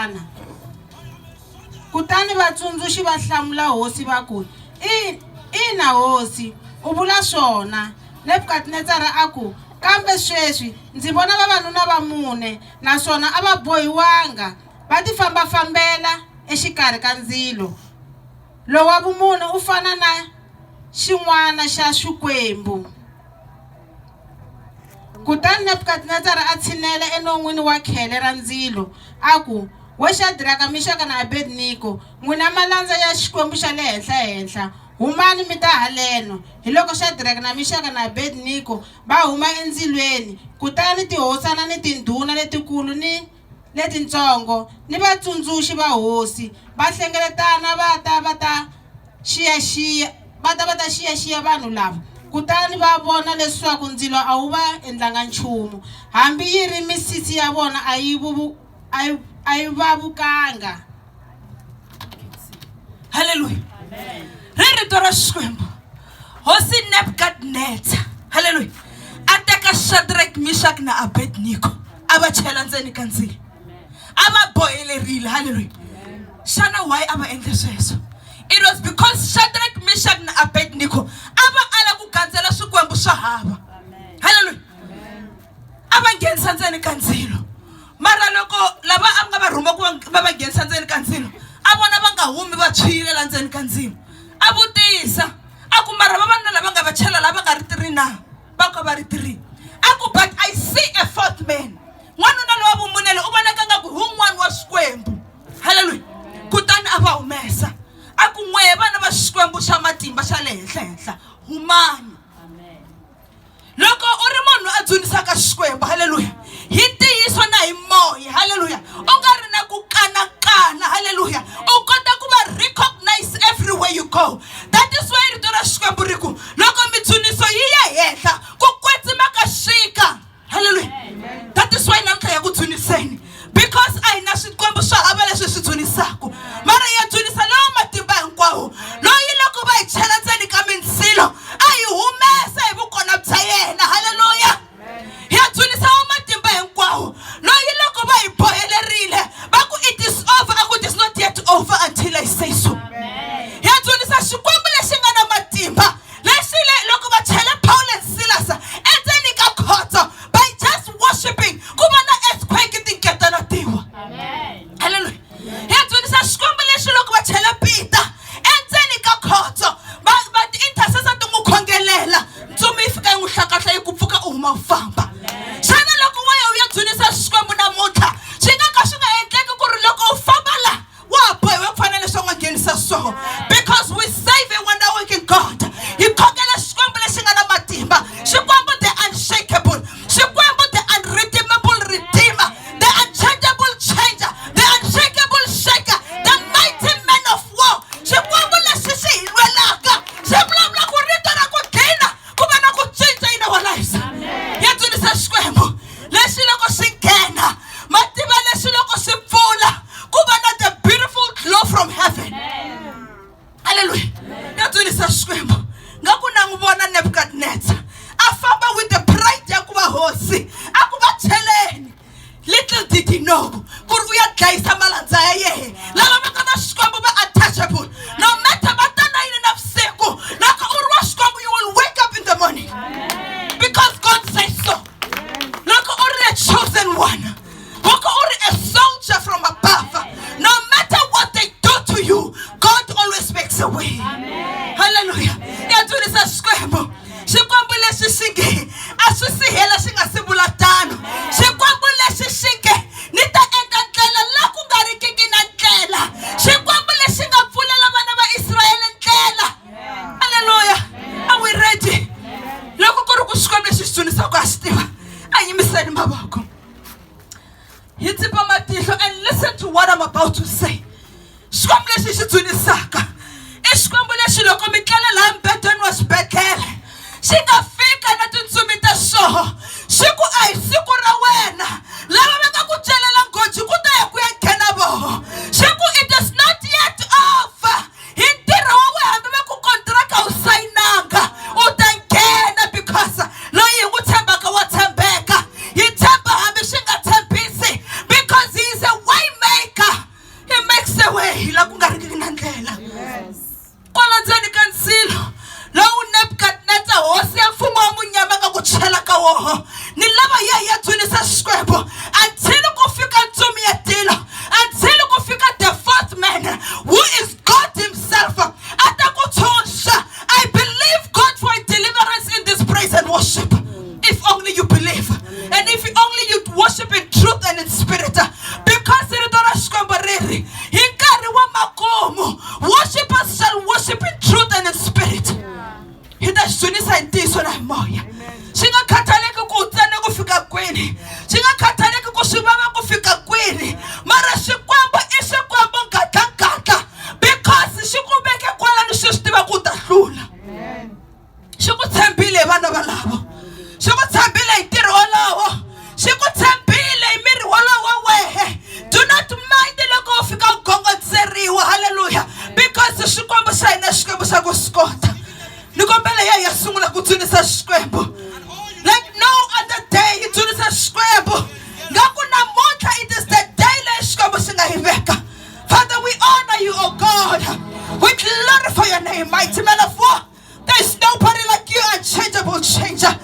Xana? Kutani vatsundzuxi va hlamula hosi va ku, Ina, hosi, u vula swona. Nebukadnetsara a ku, Kambe sweswi ndzi vona vavanuna va mune, naswona a va bohiwanga, va tifamba-fambela exikarhi ka ndzilo. Lowa vumune u fana na xin'wana xa swikwembu. Kutani Nebukadnetsara a tshinela enon'wini wa khele ra ndzilo, a ku, We Xadraka, Mixaka na Abednego, n'wina malandza ya Xikwembu xa le Henhla-henhla, humani mi ta haleno! Hiloko Xadraka na Mixaka na Abednego va huma endzilweni, kutani tihosana ni tindhuna letikulu ni letintsongo ni vatsundzuxi va hosi va hlengeletana va ta va ta xiyaxiya va ta va ta xiyaxiya vanhu lava kutani va vona leswaku ndzilo a wu va endlanga nchumu hambi yi ri misisi ya vona a yi vuvu a yi a yi vavukanga. Halleluya ri rito ra Xikwembu. Hosi Nebukadnetsa, halleluya, a teka Shadrack, Mishak na Abednego, a va chela ndzeni ka ndzilo, a va bohelerile. Halleluya. Xana why a va endle sweswo? It was because Shadrack, Mishak na Abednego a va ala ku gandzela swikwembu swa hava. Halleluya. A va nghenisa ndzeni ka ndzilo, mara loko lava a nga va rhuma ku va va nghenisa ndzeni ka ndzilo a vona va nga humi, va tshwile la ndzeni ka ndzilo, a vutisa a ku, mara vavanuna lava nga va chela lava nga ri three na? Va ka va ri three. A ku, but I see a fourth man, n'wanuna lowa vumunele u vonaka nga ku hi wun'wana wa swikwembu. Halleluya. Kutani a va humesa, a ku, n'wehe vana va Xikwembu xa matimba xa le henhla henhla, humani. Loko u ri munhu a dzunisaka Xikwembu, halleluya, hi ntiyiso na hi moya, halleluya, u nga ri na ku kanakana, halleluya, u kota ku va recognize everywhere you go. That is why rito ra Xikwembu ri ku loko midzuniso yi ya henhla, ku kwetsima ka xika. Halleluya. That is why namuntlha ya ku dzuniseni, because a hi na swikwembu swa hava leswi swi dzunisaka, mara ya dzunisa lowa matimba hinkwawo, loyi loko va hi chela ndzeni ka mindzilo a hi humesa hi vukona bya yena. Halleluya. Ya dzunisa wa matimba hinkwawo, loyi loko va hi bohelerile va ku it is over, a ku it is not yet over until I say so. Ya dzunisa Xikwembu lexi nga na matimba, lexi le loko va chele Paul and Silas endzeni ka khotso, by just worshiping ku va na earthquake, tinketana tiwa. Halleluya. Ya dzunisa Xikwembu lexi loko va chela Peter endzeni ka khotso, va va ti-intercessor ti n'wi khongelela, ntsumi yi fika yi n'wi hlakahla yi ku pfuka u huma u famba. Xana loko wo ya u ya dzunisa Xikwembu namuntlha, swi nga ka swi nga endleki ku ri loko u famba la wa ha bohiwe ku fana leswi nga nghenisa so? Because we save a wonder working God. Hi khongela Xikwembu lexi nga na matimba, Xikwembu the unshakable, Xikwembu the unredeemable redeemer, the unchangeable changer, the unshakable shaker, the mighty man of war, Xikwembu lexi xi hi lwelaka, xi vulavula ku rito ra ku dlina ku va na ku cinca in our lives. Ya dzunisa Xikwembu lexi loko xi nghena mativa, lexi loko xi pfula ku va na the beautiful glow from heaven. Halleluya. Ya dzunisa Xikwembu nga ku na n'wi vona Nebukadnetsa a famba with the pride ya ku va hosi, a ku va cheleni. Little did he know ku ri u ya dlayisa malandza ya yehe lava va nga va Xikwembu, va untouchable, no matter va ta na yini na vusiku. Loko u ri wa Xikwembu, you will wake up in the morning because God says so. Loko u ri the chosen one, loko u ri a soldier from above, no matter what they do to you, God always makes a way. Halleluya. Ya dzunisa Xikwembu, Xikwembu lexi xi nge a swi si hela xi nga si vula tano, Xikwembu lexi xi nge ni ta endla ndlela la ku nga rikiki na ndlela, Xikwembu lexi nga pfulela vana va Israyele ndlela. Halleluya. Are we ready? Loko ku ri ku Xikwembu lexi xi dzunisaka a xi tiva, a yimiseni mavoko, hi tsipa matihlo and listen to what I'm about to say. Xikwembu lexi xi dzunisaka i Xikwembu lexi loko mi tlela laha mbedweni wa xibedhlele xi nga fika na tintsumi ta xoho, xi ku a hi siku ra wena, lava va nga ku celela nghoji ku ta ya ku ya nghena voho. Xi ku it is not yet over hi ntirho wa wena, hambi va ku kontraka wu sayinanga, u ta nghena because loyi hi n'wi tshembaka wa tshembeka. Hi tshemba hambi swi nga tshembisi because he is a way maker. hi la ku nga riki na ndlela kwala ndzeni ka ndzilo lowu Nebukadnetsa hosi ya mfumo wa munyama nga ku chela ka woho ni lava ya ya dzunisa Xikwembu until ku fika ntsumi ya tilo, until ku fika the fourth man who is God himself a ta ku tshunxa. I believe God for a deliverance in this praise and worship. If only you believe and if only you worship in truth and in spirit, because rito ra Xikwembu ri ri hi nkarhi wa makumu worshipers shall worship in truth and in spirit. Hi ta xi dzunisa hi ntiyiso na hi moya, swi nga khathaleki ku u tsane ku fika kwini, swi nga khathaleki ku swi vava ku fika kwini, mara Xikwembu i Xikwembu nkatlankatla, because xi ku veke kwalano, xi swi tiva ku u ta hlula. Xi ku tshembile hi vana valavo, xi ku tshembile hi ntirho wolowo, xi ku tshembile hi miri wolowo wehe. Do not mind loko u fika u gongondzeriwa, halleluya, because Xikwembu xa hina Xikwembu xa ku swi kota. Ni kombela ya ya sungula ku dzunisa Xikwembu like no other day. Hi dzunisa Xikwembu nga ku namuntlha it is the day leyi Xikwembu xi nga hi veka. Father, we honor you, oh God. We glorify your name, mighty man of war. There is nobody like you, unchangeable changer.